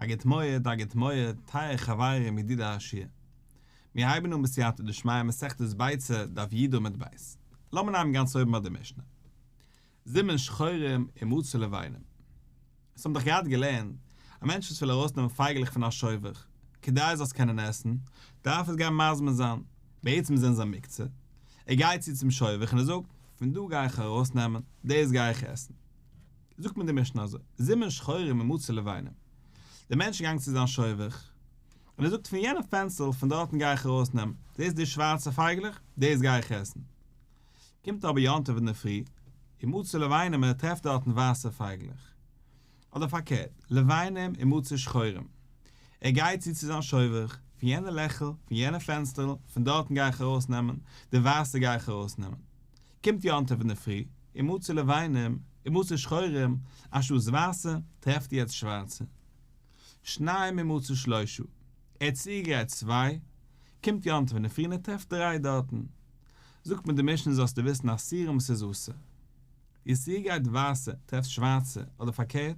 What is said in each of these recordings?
א גוט מועד, א גוט מועד, טייערע חברים ידידי השיעור. מיר הייבן אן בסייעתא דשמיא מסכת ביצה דף י עמוד ב'. לאמיר נעמען גאנץ אויבן ביי די משנה. זימן שחורים ומצא לבנים. עס האבן דאך געהאט געלערנט, א מענטש וואס וויל ארויסנעמען פייגעלעך פון א שובך, כדי ער זאל עס קענען עסן, דארף עס גיין מזמין זיין, בעצם זענען זיי מוקצה. ער גייט צו צום שובך און ער זאגט, פון דא גיי איך ארויסנעמען, דאס גיי איך עסן. זאגט מיר די משנה אזוי, זימן שחורים ומצא לבנים. דער מענטש איז געגאנגען צו זיין שובך, און ער זאגט פון יענע פענסטערל פון דארטן גיי איך ארויסנעמען, זעסט די שווארצע פייגלעך? דאס גיי איך עסן. קומט אבער יום טוב אינדערפרי, ומצא לבנים און ער טרעפט דארטן ווייסע פייגלעך. אדער פארקערט, לבנים ומצא שחורים. ער גייט צו צו זיין שובך, פון יענע לעכל, פון יענע פענסטערל, פון דארטן גיי איך ארויסנעמען, די ווייסע גיי איך ארויסנעמען. קומט יום טוב אינדערפרי, ומצא לבנים, ומצא שחורים, אנשטאטס ווייסע, טרעפט ער יעצט שווארצע. שניים ומצא שלושה, ער האט צוגעגרייט צוויי, קומט יום טוב אינדערפרי און ער טרעפט דריי דארטן. זאגט מיר די משנה זאלסטו וויסן אסורים ס'איז אסור. דו האסט צוגעגרייט ווייסע, טרעפסט שווארצע, אדער פארקערט,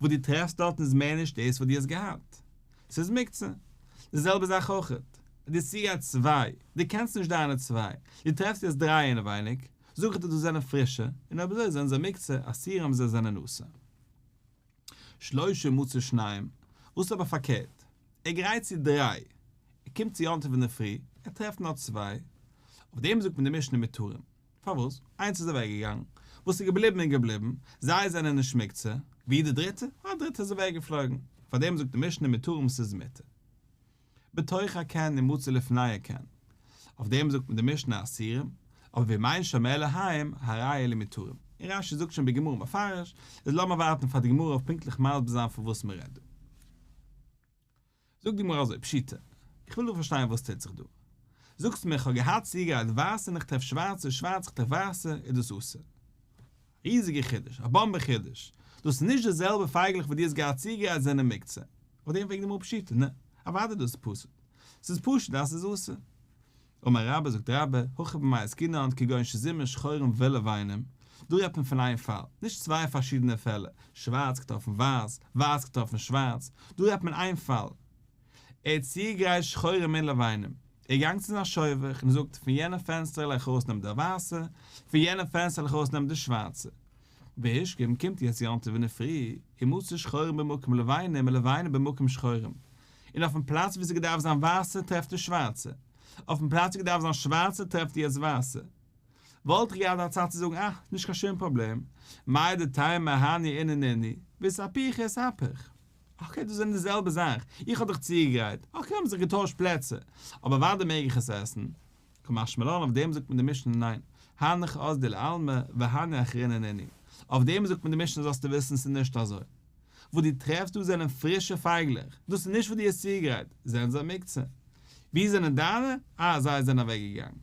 וואס דו טרעפסט דארטן איז מער נישט דאס וואס דו האסט געהאט. ס'איז מוקצה. די זעלבע זאך אויכעט. דו האסט צוגעגרייט צוויי, דו קענסט נישט דיינע צוויי, דו טרעפסט יעצט דריי אינעווייניג, זאג איך דיר דאס זענען פרישע, און אויב אזוי זענען זיי מוקצה, אסורים זיי זענען אסור. שלושה ומצא שניים, וואס איז אבער פארקערט? ער גרייט צו דריי, ער קומט צו יום טוב אינדערפרי, ער טרעפט נאר צוויי, אויף דעם זאגט מען די משנה מותרים. פארוואס? איינס איז אוועק געגאנגען, וואס איז געבליבן איז געבליבן, זיי זענען נישט מוקצה, ווי די דריטע? אה, די דריטע איז אוועק געפלויגן, פאר דעם זאגט די משנה מותרים ס'איז מותר. בתוך הקן ומצא לפני הקן, אויף דעם זאגט מען די משנה אסורים, אבער ואם אין שם אלא הם, הרי אלו מותרים. און רש"י זאגט שוין בגמרא מפרש, איז לאמיר ווארטן פאר די גמרא אויף פונקטליך מסביר זיין פון וואס מען רעדט דא. זאגט די גמרא אזוי, פשיטא, איך וויל דא פארשטיין וואס טוט זיך דא. זאגסט מיר איך האב געהאט צוגעגרייט ווייסע און איך טרעף שווארצע, שווארצע איך טרעף ווייסע, איז דאס אסור? א ריזיגע חידוש, א באמבע חידוש, דאס איז נישט די זעלבע פייגלעך וואס דו האסט געהאט צוגעגרייט זענען מוקצה. אויף דעם פרעגט די גמרא פשיטא, נע, אוודאי דאס איז פשוט. ס'איז פשוט אז ס'איז אסור. אמר רבה זאגט רבה, הכא במאי עסקינן כגון שזימן שחורים ולבנים, דא רעדט מען פון איין פאל, נישט צוויי פארשידענע פעלער, שווארץ געטראפן ווייס, ווייס געטראפן שווארץ, דא רעדט מען איין פאל, ער האט צוגעגרייט שחורים און לבנים, ער איז געגאנגען צו זיין שובך און זאגט, פון יענע פענסטער וועל איך ארויסנעמען די ווייסע, פון יענע פענסטער וועל איך ארויסנעמען די שווארצע. והשכים קומט יעצט יום טוב אינדערפרי, ומצא שחורים במקום לבנים ולבנים במקום שחורים, און אויפן פלאץ וואו ס'האט געדארפט זיין ווייסע טרעפט ער שווארצע, אויפן פלאץ ווי געדארפט זיין שווארצע טרעפט יעצט ווייסע. וואלט איך געהאט א צד צו זאגן אה, נישט קיין שום פראבלעם, מהו דתימא הני אינהו נינהו, ואיתהפוכי איתהפך. okay דאס זענען די זעלבע זאך, איך האב דאך צוגעגרייט, okay האבן זיך געטוישט פלעצער, אבער אוודאי מעג איך עס עסן. קא משמע לן אויף דעם זאגט מען די משנה ניין, הנך אזדו לעלמא והני אחריני נינהו. אויף דעם זאגט מען די משנה זאלסטו וויסן ס'איז נישט אזוי. וואס דו טרעפסט דא זענען פרישע פייגלעך, דאס איז נישט וואס דו האסט צוגעגרייט, זענען זיי מוקצה. ווי זענען דיינע? אה, זיי זענען אוועק געגאנגען.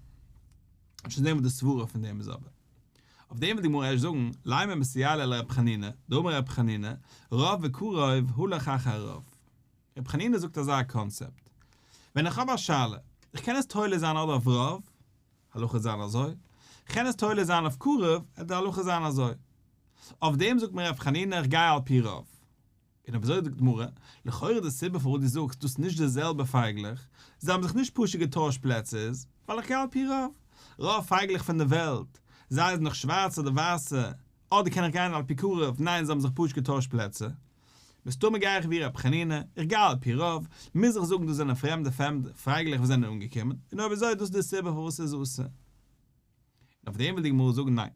שוין זען וואס די סברה פון דעם איז אבער. אויף דעם וועט די גמרא ערשט זאגן, לימא מסייע ליה לר' חנינא, דאמר ר' חנינא, רוב וקרוב הלך אחר הרוב. ר' חנינא זאגט אזא קאנצעפט, ווען איך האב א שאלה, איך קען עס תולה זיין אדער אויף רוב, הלכה וועט זיין אזוי, כ'קען עס תולה זיין אויף קרוב, וועט די הלכה זיין אזוי. אויף דעם זאגט מיר ר' חנינא איך גיי על פי רוב. און אויב אזוי זאגט די גמרא, לכאורה די סיבה פארוואס דו זאגסט דאס איז נישט די זעלבע פייגלעך, זיי האבן זיך נישט פשוט געטוישט פלעצער איז, ווייל איך גיי על פי רוב. רוב פייגלעך פון די וועלט, זיי זענען נאך שווארצע אדער ווייסע, אדער קען איך גיין על פי קרוב, ניין זיי האבן זיך פשוט געטוישט פלעצער. מסתמא גיי איך ווי רבי חנינא, איך גיי על פי רוב, מוז איך זאגן דאס זענען פרעמדע פייגלעך וואס זענען אנגעקומען, און אויב אזוי איז דאס די סיבה פארוואס ס'איז אסור. און אויף דעם וויל די גמרא זאגן ניין,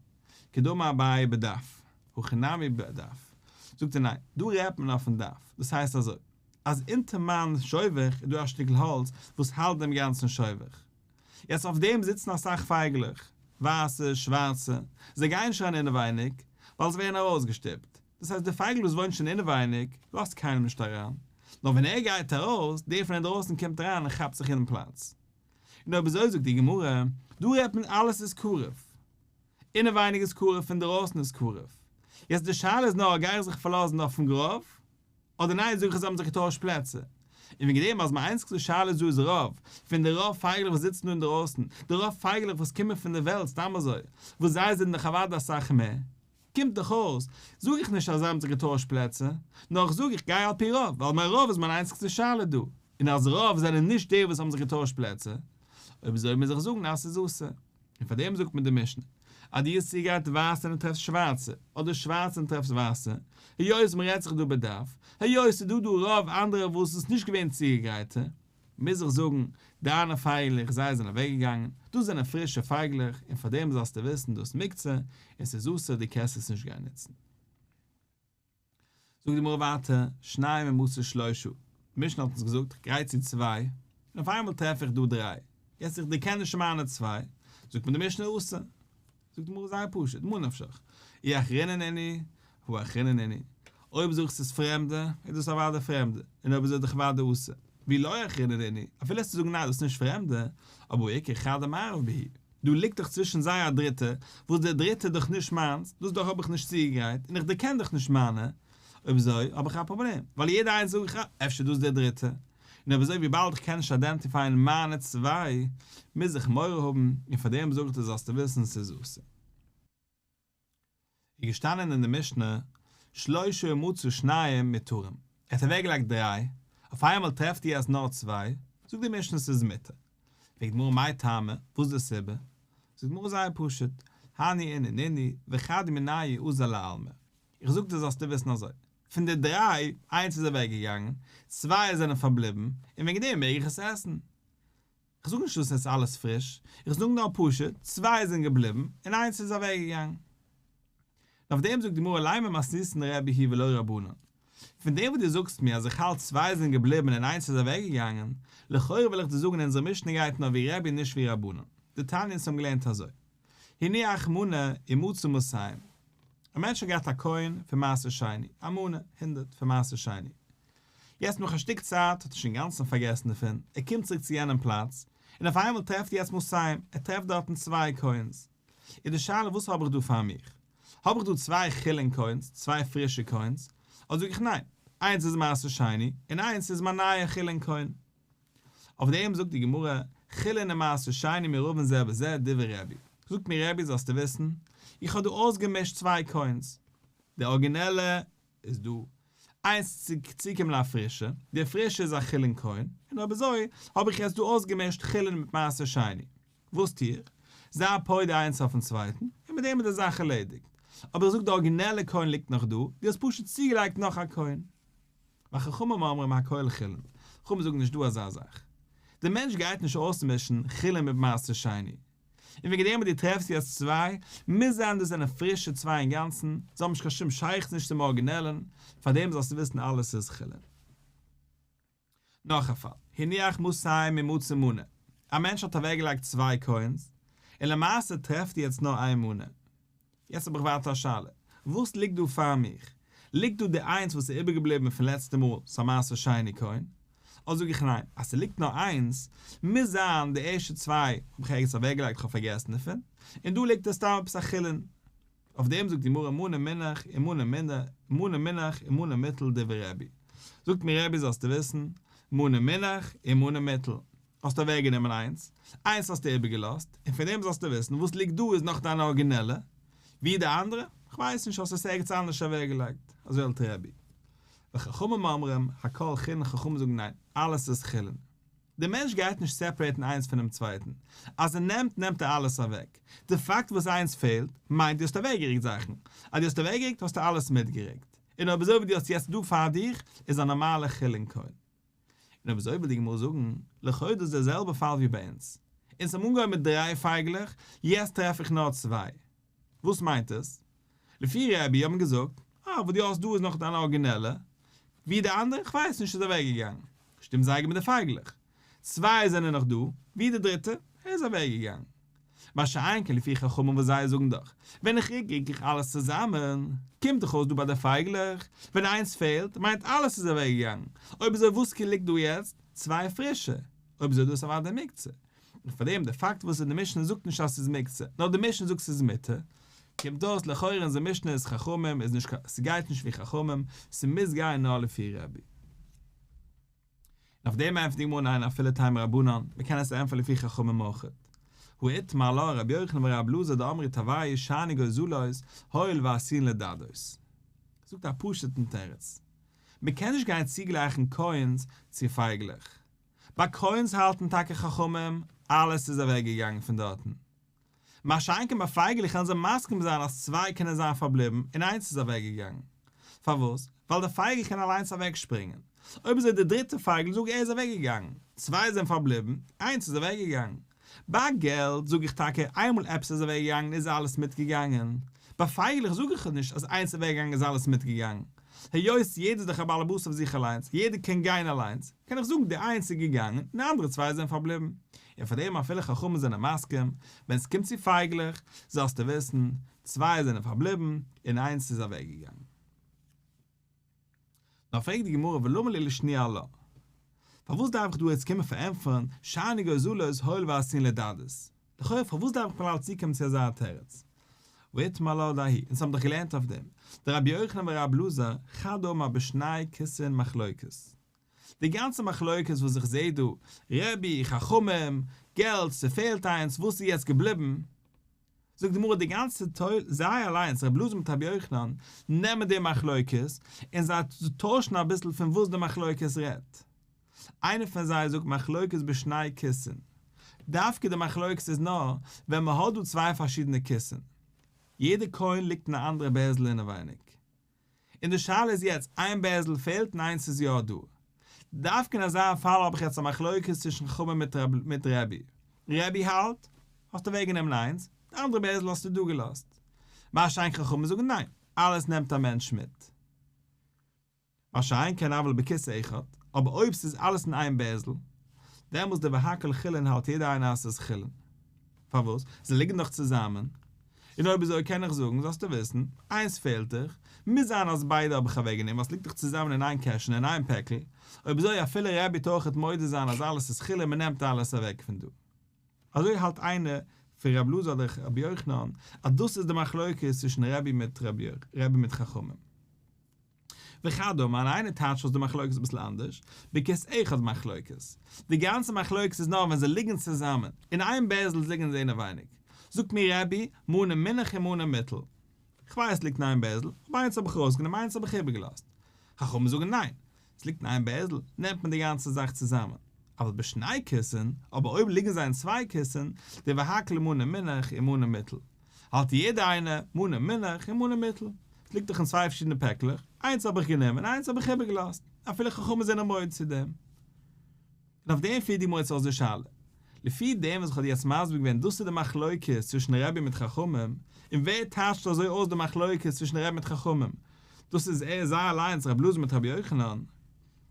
כדאמר אביי בדף, הכא נמי בדף, זאגט ער ניין, דא רעדט מען אויפן דף, דאס הייסט אזוי, אז אונטער מיין שובך איז דא א שטיקל האלץ וואס האלט דעם גאנצן שובך, יעצט אויף דעם זיצן אסאך פייגלעך, ווייסע, שווארצע, זיי גייען נישט אריין אינעווייניג, ווייל זיי ווערן ארויסגעשטופט, דאס הייסט די פייגל וואס וואוינט שוין אינעווייניג לאזט קיינעם נישט אריין, נאר ווען ער גייט ארויס, דער פון אינדרויסן קומט אריין און כאפט זיך אינעם פלאץ. און אויב אזוי זאגט די גמרא, דא רעדט מען אלעס איז קרוב. אינעווייניג איז קרוב אינדרויסן איז קרוב. יעצט די שאלה איז נאר גיי איך זיך פארלאזן אויפן רוב? אדער ניין זאג איך זיי האבן זיך געטוישט פלעצער. און וועגן דעם אז מיין איינציגסטע שאלה איז דא איז רוב, פון די רוב פייגלעך וואס זיצן דא אינדרויסן, די רוב פייגלעך וואס קומען פון די וועלט סתם אזוי, וואס זיי זענען דאך אוודאי אסאך מער. קומט דאך אויס, זאג איך נישט אז זיי האבן זיך געטוישט פלעצער, נאר איך זאג איך גיי על פי רוב, ווייל מיין רוב איז מיין איינציגסטע שאלה דא, און אז רוב זענען נישט די וואס האבן זיך געטוישט פלעצער, אויב אזוי מוז איך זאגן אז ס'איז אסור. און פאר דעם זאגט מיר די משנה, אז דו האסט צוגעגרייט ווייסע און טרעפסט שווארצע, אדער שווארצע און טרעפסט ווייסע, היות מ'רעדט זיך דא בדף, היות ס'איז דא דא רוב אנדערע וואס איז נישט געווען צוגעגרייטע, מוז איך זאגן, דיינע פייגלעך זיי זענען אוועקגעגאנגען, דאס זענען פרישע פייגלעך, און פאר דעם זאלסטו וויסן דאס מוקצה, און ס'איז אסור דו קענסט עס נישט גיין נוצן. זאגט די גמרא ווייטער, שניים ומצא שלושה, די משנה האט אונז געזאגט איך גרייט צו צוויי, און אויף איינמאל טרעף איך דא דריי, יעצט איך דערקען נישט מיינע צוויי, זאגט מיר די משנה אסור. זאגט די גמרא זייער פשוט, ממה נפשך, אי אחריני נינהו, הא אחריני נינהו, אויב זאגסטו ס'איז פרעמדע, איז דאס אוודאי פרעמדע, און אויב אזוי איז דאך אוודאי אסור, ואי לא אחריני נינהו, אפילו וועסטו זאגן ניין דאס איז נישט פרעמדע, אבער איכא חד דמערב בהו. דא ליגט דאך צווישן זיי א דריטע, וואס דער דריטע איז דאך נישט מיינס, דאס דאך האב איך נישט צוגעגרייט, און איך דערקען דאך נישט מיינע, אויב אזוי האב איך א פראבלעם, ווייל יעדע איינס זאג איך אה, אפשר דאס דער דריטע, און אויב אזוי וויבאלד איך קען נישט איידענטיפייען מיינע צוויי, מוז איך מורא האבן, און פאר דעם זאג איך דיר זאלסטו וויסן ס'איז אסור. איז געשטאנען אין די משנה, שלושה ומצא שניים מותרים, ער האט אוועקגעלייגט דריי, אויף איינמאל טרעפט איר אז נאר צוויי, זאגט די משנה ס'איז מותר. פרעגט די גמרא מאי טעמא, וואס איז די סיבה? זאגט די גמרא זייער פשוט, הני אינהו נינהו, וחד מינייהו אזל לעלמא. איך זאג דיר זאלסטו וויסן אזוי, פון די דריי, איינס איז אוועקגעגאנגען, צוויי זענען פארבליבן, און וועגן דעם מעג איך עס עסן. איך זאג נישט אז עס איז אלעס פריש, איך זאג נאר פשוט, צוויי זענען געבליבן און איינס איז אוועקגעגאנגען. און אויף דעם זאגט די גמרא לימא מתניתין רבי היא ולא רבנן. פון דעם וואס דו זאגסט מיר אז איך האלט צוויי זענען געבליבן און איינס איז אוועקגעגאנגען, לכאורה וויל איך דיר זאגן אונזער משנה גייט נאר ווי רבי נישט ווי רבנן. דתניא אונז האבן געלערנט אזוי. הניח מנה ומצא מאתים. א מענטש האט געהאט א קוין פון מעשר שני, א מנה, הונדערט, פון מעשר שני. יעצט נאך א שטיק צייט האט ער שוין אינגאנצן פארגעסן דערפון, ער קומט צוריק צו יענעם פלאץ, און אויף איינמאל טרעפט ער יעצט מאתים, ער טרעפט דארטן צוויי קוינס. איז די שאלה וואס האב איך דא פאר מיך? האב איך דא צוויי חולין קוינס, צוויי פרישע קוינס, אדער זאג איך ניין, איינס איז מעשר שני, און איינס איז מיין נייע חולין קוין. אויף דעם זאגט די גמרא, חולין ומעשר שני מעורבין זה בזה דברי רבי. זאגט מיר רבי זאלסטו וויסן, איך האב דא אויסגעמישט צוויי קוינס, די ארגינעלע איז דא איינס צוגעקומען א פרישע, די פרישע איז א חולין קוין, און אויב אזוי האב איך יעצט דא אויסגעמישט חולין מיט מעשר שני. וואס טו איך? זיי פודה איינס אויפן צווייטן, און מיט דעם איז די זאך ערלעדיגט. אבער איך זאג די ארגינעלע קוין ליגט נאך דא, דו האסט פשוט צוגעלייגט נאך א קוין. וחכמים אומרים הכל חולין, חכמים זאגן נישט דא אזא זאך. די מענטש גייט נישט אויסמישן חולין מיט מעשר שני. און וועגן דעם אז דו טרעפסט יעצט צוויי, מוז זיין דאס זענען פרישע צוויי אינגאנצן, זיי האבן נישט קיין שום שייכות נישט צום ארגינעלן, פארדעם זאלסטו וויסן אלעס איז חולין. נאך א פאל, הניח מאתים ומצא מנה, א מענטש האט אוועקגעלייגט צוויי קוינס, און למעשה טרעפט ער יעצט נאר איין מנה. יעצט האב איך ווייטער א שאלה, וואס ליגט דא פאר מיך? ליגט דא די איינס וואס איז איבערגעבליבן פון לעצטע מאל, ס'א מעשר שני קוין? אדער זאג איך ניין, אז ס'ליגט נאר איינס, מוז זיין די ערשטע צוויי האב איך ערגעץ אוועקגעלייגט כ'האב פארגעסן דערפון, און דא ליגט עס סתם עפעס א חולין. אויף דעם זאגט די גמרא מנה מונח ומנה מנה מונח ומנה מוטל דברי רבי. זאגט מיר רבי זאלסטו וויסן, מנה מונח ומנה מוטל. האסט אוועק גענומען איינס, איינס האסטו איבערגעלאזט, און פון דעם זאלסטו וויסן וואס ליגט דא איז נאך דיין ארגינעלע, ווי די אנדערע? כ'ווייס נישט, האסט עס ערגעץ אנדערש אוועק געלייגט, אזוי האלט רבי. וחכמים אומרים, הכל חולין, חכמים זאגן ניין, אלעס איז חולין. דער מענטש גייט נישט סעפערעיטן איינס פונעם צווייטן, אז ער נעמט נעמט ער אלעס אוועק, די פאקט וואס איינס פעלט, מיינט דו האסט אוועקגעריקט זאכן, אז דו האסט אוועקגעריקט האסטו אלעס מיטגעריקט, און אויב אזוי ווי דו האסט יעצט דא פאר דיך איז א נארמאלע חולין קוין. און אויב אזוי וויל די גמרא זאגן, לכאו' איז דאס דער זעלבער פאל ווי ביי אונז. אונז האבן אנגעהויבן מיט דריי פייגלעך, יעצט טרעף איך נאר צוויי. וואס מיינט עס? לפי רבי האט מען געזאגט, אה, וואס דו האסט דא איז נאך דיין ארגינעלע, ווי די אנדערע? כ'ווייס נישט, איז אוועקגעגאנגען. שטימט זייער גוט מיט די פייגלעך. צוויי זענען נאך דא, ווי די דריטע? ער איז אוועקגעגאנגען. מה שאין כן לפי חכמים וואס זיי זאגן דאך, ווען איך ריק ריק איך אלעס צוזאמען, קומט דאך אויס דא ביי די פייגלעך, ווען איינס פעלט, מיינט אלעס איז אוועק געגאנגען, אויב אזוי וואס ליגט דא יעצט? צוויי פרישע, אויב אזוי דאס אוודאי מוקצה. און פארדעם די פאקט וואס אין די משנה זאגט נישט אז ס'איז מוקצה, נאר די משנה זאגט ס'איז מותר, קומט אויס לכאורה אונזער משנה איז חכמים איז נישט ס'גייט נישט ווי חכמים, ס'מוז גיין נאר לפי רבי. און אויף דעם ענטפערט די גמרא ניין אפילו תימא רבנן, מען קען עס ענטפערן לפי חכמים אויך. הא איתמר עלה רבי יוחנן ורבי אלעזר דאמרי תרוייהו שאני גוזלות הואיל ועשויין לדדות. זאגט א פשוט'ן תירוץ. מען קען נישט גיין צוגלייכן קוינס צו פייגלעך. ביי קוינס האלטן טאקע חכמים אלעס איז אוועקגעגאנגען פון דארטן. מה שאין כן ביי פייגלעך קענען זיי מסכים זיין אז צוויי קענען זיין פארבליבן און איינס איז אוועקגעגאנגען. פארוואס? ווייל די פייגל קען אליינס אוועקשפרינגען. אויב אזוי די דריטע פייגל זאג ער איז אוועקגעגאנגען, צוויי זענען פארבליבן, איינס איז אוועקגעגאנגען. ביי געלט זאג איך טאקע איינמאל עפעס איז אוועקגעגאנגען איז אלעס מיטגעגאנגען. ביי פייגלעך זאג איך נישט אז איינס איז אוועקגעגאנגען איז אלעס מיטגעגאנגען. היות יעדער איז דאך א באלעבאס אויף זיך אליינס, יעדער קען גיין אליינס, קען איך זאגן די איינס איז געגאנגען און די אנדערע צוויי זענען פארבליבן. און פאר דעם אפילו חכמים זענען מסכים, ווען עס קומט צו פייגלעך, זאלסטו וויסן, צוויי זענען פארבליבן און איינס איז אוועקגעגאנגען. נאר פרעגט די גמרא ולמה לי לשנויי עלה? פארוואס דארף איך דא יעצט קומען פארענטפערן שאני גוזלות הואיל ועשויין לדדות? לכאורה פארוואס דארף איך בכלל צוקומען צו אזא תירוץ? ואיתמר עלה דההיא, אונז האבן דאך געלערנט אויף דעם, דרבי יוחנן ורבי אלעזר, חד אמר בשני כיסין מחלוקת. די גאנצע מחלוקת וואס איך זעה דא, רבי, חכמים, געלט, ס'פעלט איינס, וואס איז יעצט געבליבן? זאגט די גמרא די גאנצע תול' זיי אליינס רבי אלעזר מיט רבי יוחנן נעמען די מחלוקת און זיי טוישן אביסל פון וואס די מחלוקת רעדט. איינער פון זיי זאגט מחלוקת בשני כיסין. דווקא די מחלוקת איז נאר ווען מען האט דא צוויי פארשידענע כיסין. יעדע קוין ליגט אין א אנדערע בערזל אינעווייניג. און די שאלה איז יעצט, איין בערזל פעלט און איינס איז יא דא. דווקא אין אזא פאל האב איך יעצט א מחלוקת צווישן חכמים מיט רבי. רבי האלט, האסט אוועק גענומען איינס, די אנדערע בערזל האסטו דא געלאזט. מה שאין כן חכמים זאגן ניין, אלעס נעמט א מענטש מיט. מה שאין כן אבל בכיס אחד, אבער אויב ס'איז אלעס אין איין בערזל, דעמאלס דהכל חולין האלט יעדער איינער אז ס'איז חולין. פארוואס? זיי ליגן דאך צוזאמען. און אויב אזוי קען איך זאגן, זאלסטו וויסן, איינס פעלט דיך, מוז זיין אז ביידע האב איך אוועקגענומען ווייל ס'ליגט דאך צוזאמען אין איין קעשענע אין איין פעקל, אויב אזוי אפילו רבי וועט אויכעט מודה זיין אז אלעס איז חולין מ'נעמט אלעס אוועק פון דא. אזוי האלט איינער פון רבי אלעזר אדער רבי יוחנן אז דאס איז די מחלוקת צווישן רבי מיט רבי מיט חכמים. וחד אמר, און איינער טייטשט אויס די מחלוקת אביסל אנדערש, בכיס אחד מחלוקת. די גאנצע מחלוקת איז נאר ווען זיי ליגן צוזאמען, אין איין בערזל ליגן זיי אינעווייניג. זאגט מיר רבי, מנה מונח ומנה מוטל. כ'ווייס ס'ליגט אין איין בערזל, אבער איינס האב איך ארויסגענומען איינס האב איך איבערגעלאזט. חכמים זאגן ניין, ס'ליגט אין איין בערזל, נעמט מען די גאנצע זאך צוזאמען. אבל בשני כיסין, אבער אויב ליגן זיי אין צוויי כיסין, דהכל מנה מונח ומנה מוטל. האלט יעדער איינער, מנה מונח ומנה מוטל. ס'ליגט דאך אין צוויי פארשידענע פעקלעך, איינס האב איך גענומען איינס האב איך איבערגעלאזט, אפילו חכמים זענען מודה צו דעם. און אויף דעם פירט די גמרא יעצט אויס די שאלה. לפי דעם וואס איך האב דיר יעצט מסביר געווען דאס איז די מחלוקת צווישן רבי מיט חכמים, און ווער טייטשט אזוי אויס די מחלוקת צווישן רבי מיט חכמים? דאס איז ער זיי אליינס רבי אלעזר מיט רבי יוחנן.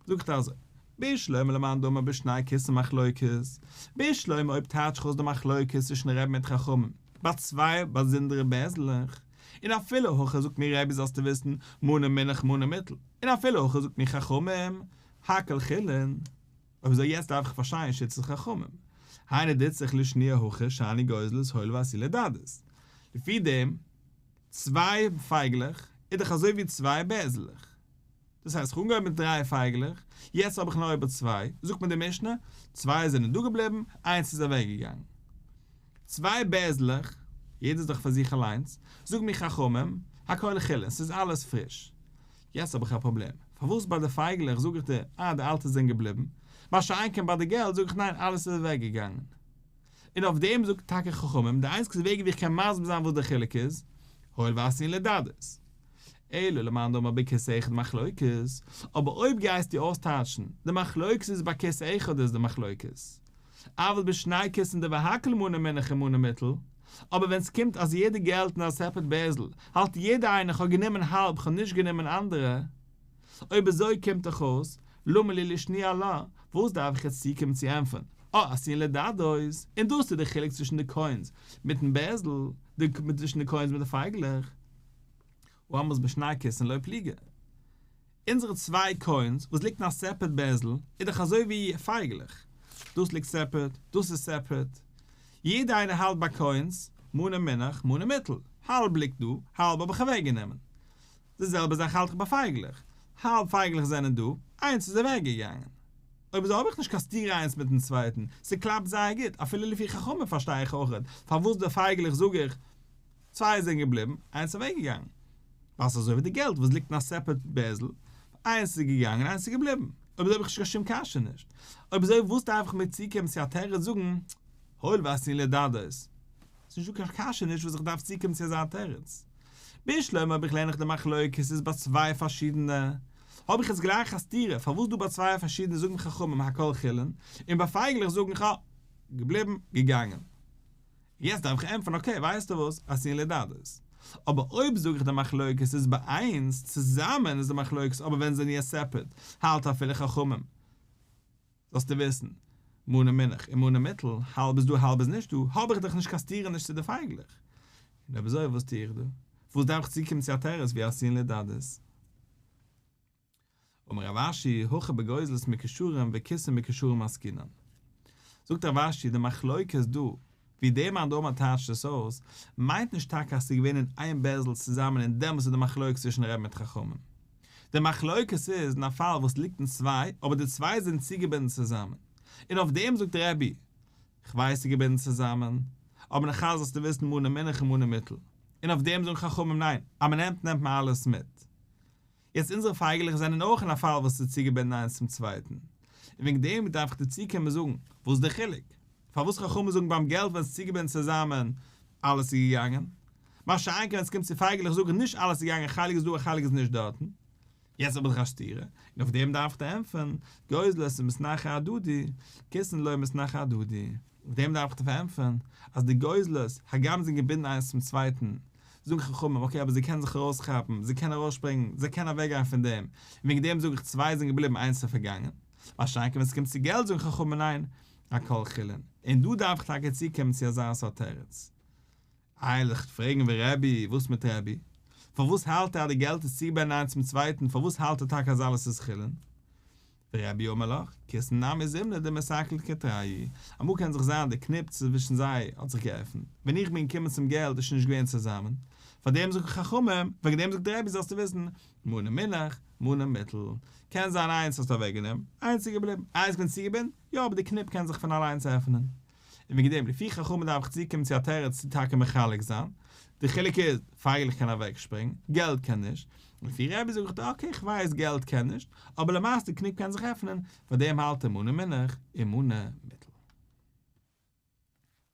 זאגט אזוי, בשלמא למאן דאמר בשני כיסין מחלוקת, בשלמא אויב טייטש איך אויס די מחלוקת צווישן רבי מיט חכמים ביי צוויי באזונדערע בערזלעך, און אפילו הכי זאגט מיר רבי זאלסטו וויסן מנה מונח מנה מוטל, און אפילו הכי זאגט מיר חכמים הכל חולין, אויב אזוי יעצט דארף איך פארשטיין שיטת חכמים, היינו דאיצטריך לשנויי הכא שאני גוזלות הואיל ועשויין לדדות, לפי דעם צוויי פייגלעך איז דאך אזוי ווי צוויי בערזלעך. דאס הייסט, כ'האב אנגעהויבן מיט דריי פייגלעך, יעצט האב איך נאר איבער צוויי, זאגט מיר די משנה, צוויי זענען דא געבליבן, איינס איז אוועקגעגאנגען. צוויי בערזלעך, יעדער איז דאך פאר זיך אליינס, זאגן מיר חכמים, הכל חולין, ס'איז אלעס פריש. יעצט האב איך א פראבלעם, פארוואס ביי די פייגלעך זאג איך דיר, אה, די אלטע זענען געבליבן, מה שאין כן ביי די געלט זאג איך ניין, אלעס איז אוועקגעגאנגען. און אויף דעם זאגט טאקע חכמים, די איינציגסטע וועג ווי איך קען מסביר זיין וואס די חילוק איז, הואיל ועשויין לדדות. אלא למאן דאמר בכיס אחד מחלוקת, אבער אויב גייסטו אויסטייטשן, די מחלוקת איז ביי כיס אחד איז די מחלוקת, אבל בשני כיסין דבהכל מנה מונח ומנה מוטל, אבער ווען ס'קומט אז יעדע געלט אין א סעפערט בערזל, האלט יעדער איינער כ'האב גענומען האלב כ'האב נישט גענומען אנדערע, אויב אזוי קומט דאך אויס, למה לי לשנויי עלה, וואס דארף איך יעצט צוקומען צו ענטפערן, אה עשויין לדדות, און דאס איז די חילוק צווישן די קוינס מיטן בערזל, די צווישן די קוינס מיט די פייגלעך. הא אמרת בשני כיסין לא פליגי. אונזערע צוויי קוינס וואס ליגט אין א סעפערט בערזל איז דאך אזוי ווי פייגלעך, דאס ליגט סעפערט, דאס איז סעפערט, יעדע איינער האלט ביי קוינס, מנה מונח, מנה מוטל, האלב ליגט דא, האלב האב איך אוועק גענומען. די זעלבע זאך האלט איך ביי פייגלעך, האלב פייגלעך זענען דא, איינס איז אוועק געגאנגען. אויב אזוי האב איך נישט קיין סתירה איינס מיטן צווייטן, ס'קלאפט זייער גוט, אפילו לפי חכמים פארשטיי איך אויכעט פארוואס די פייגעלעך זאג איך, צוויי זענען געבליבן, איינס איז אוועקגעגאנגען. ווייל ס'איז אזוי ווי די געלט וואס ליגט אין א separate בערזל, איינס איז געגאנגען איינס איז געבליבן. אויב אזוי האב איך נישט קיין שום קשיא נישט. אויב אזוי וואס דארף איך מיר צוקומען צו א תירוץ זאגן הואיל ועשויין לדדות? ס'איז נישט דא קיין קשיא נישט וואס איך דארף צוקומען צו אזא תירוץ. בשלמא אויב איך לערן איך די מחלוקת איז ביי צוויי פארשידענע, האב איך יעצט גלייך א סתירה פארוואס דא ביי צוויי פארשידענע זאגן חכמים הכל חולין, און ביי פייגלעך זאגן ח געבליבן, געגאנגען. יעצט דארף איך ענטפערן okay ווייסטו וואס, עשויין לדדות. אבער אויב זאג איך די מחלוקת איז ביי איינס, צוזאמען איז די מחלוקת אבער ווען זיי זענען יעצט separate האלט אפילו חכמים. זאלסטו וויסן, מנה מונח און מנה מוטל, האלב איז דא האלב איז נישט דא, האב איך דאך נישט קיין סתירה נישט צו די פייגלעך. און אויב אזוי וואס טו איך דא? וואס דארף איך צוקומען צו א תירוץ ווי עשויין לדדות? אמר רב אשי, הכא בגוזלות מקושרים וכיסין מקושרים עסקינן. זאגט רב אשי, די מחלוקת דא, ווי דער מאן דאמר טייטשט עס אויס, מיינט נישט טאקע אז ס'איז געווען אין איין בערזל צוזאמען און דעמאלס איז די מחלוקת צווישן רבי מיט חכמים. די מחלוקת איז אין א פאל וואס ליגט אין צוויי, אבער די צוויי זענען צוגעבינדן צוזאמען. און אויף דעם זאגט רבי, כ'ווייס ס'איז געבינדן צוזאמען, אבער נאכאלס זאלסטו וויסן מנה מונח און מנה מוטל. און אויף דעם זאגן חכמים ניין, אז מ'נעמט נעמט מען אלעס מיט. יעצט אונזערע פייגעלעך זענען אויך אין א פאל וואס איז צוגעבינדן איינס צום צווייטן, און וועגן דעם דארף איך דיר צוקומען זאגן, וואס איז דער חילוק? פארוואס חכמים זאגן ביים געלט ווען עס איז צוגעבינדן צוזאמען אלעס איז געגאנגען, מה שאין כן ווען עס קומט צו פייגעלעך זאג איך נישט אלעס איז געגאנגען א חלק איז דא א חלק איז נישט דארטן. יעצט האב איך א סתירה, און אויף דעם דארף איך דיר ענטפערן, גוזלות מתנח אהדדי, כיסין לא מתנח אהדדי. אויף דעם דארף איך דיר פארענטפערן אז די גוזלות, הגם זענען געבינדן איינס צום צווייטן, זאגן חכמים, okay אבער זיי קענען זיך ארויסכאפן, זיי קענען ארויסשפרינגען, זיי קענען אוועקגיין פון דעם, און וועגן דעם זאג איך צוויי זענען געבליבן איינס איז פארגאנגען. מה שאין כן ווען ס'קומט צו געלט זאגן חכמים ניין, הכל חולין. און דא דארף איך טאקע צוקומען צו אזא סארט תירוץ. איי זיך פרעגן ורבי, וואס מיט רבי? פארוואס האלט ער אז די געלט איז צוגעבינדן איינס צום צווייטן, פארוואס האלט ער טאקע אז אלעס איז חולין? ורבי אמר לך, כיסין נמי זימנא דמסקלי כתרייהו, אמאל קען זיך זיין די קניפ צווישן זיי האט זיך געעפנט, ווען איך בין געקומען צום געלט איז שוין נישט געווען צוזאמען, פאר דעם זאגן חכמים, וועגן דעם זאגט דער רבי זאלסטו וויסן, מנה מונח, מנה מוטל, קען זיין איינס האסטו אוועקגענומען, איינס איז געבליבן, איינס געווען צוגעבינדן, יא אבער די קניפ קען זיך פון אליינס עפענען. און וועגן דעם לפי חכמים דארף איך צוקומען צו א תירוץ צו טאקע מחלק זיין, די חילוק איז, פייגעלעך קען אוועקשפרינגען, געלט קען נישט, און לפי רבי זאג איך דיר okay איך ווייס געלט קען נישט, אבער למעשה די קניפ קען זיך עפענען, פאר דעם האלט ער מנה מונח און מנה מוטל.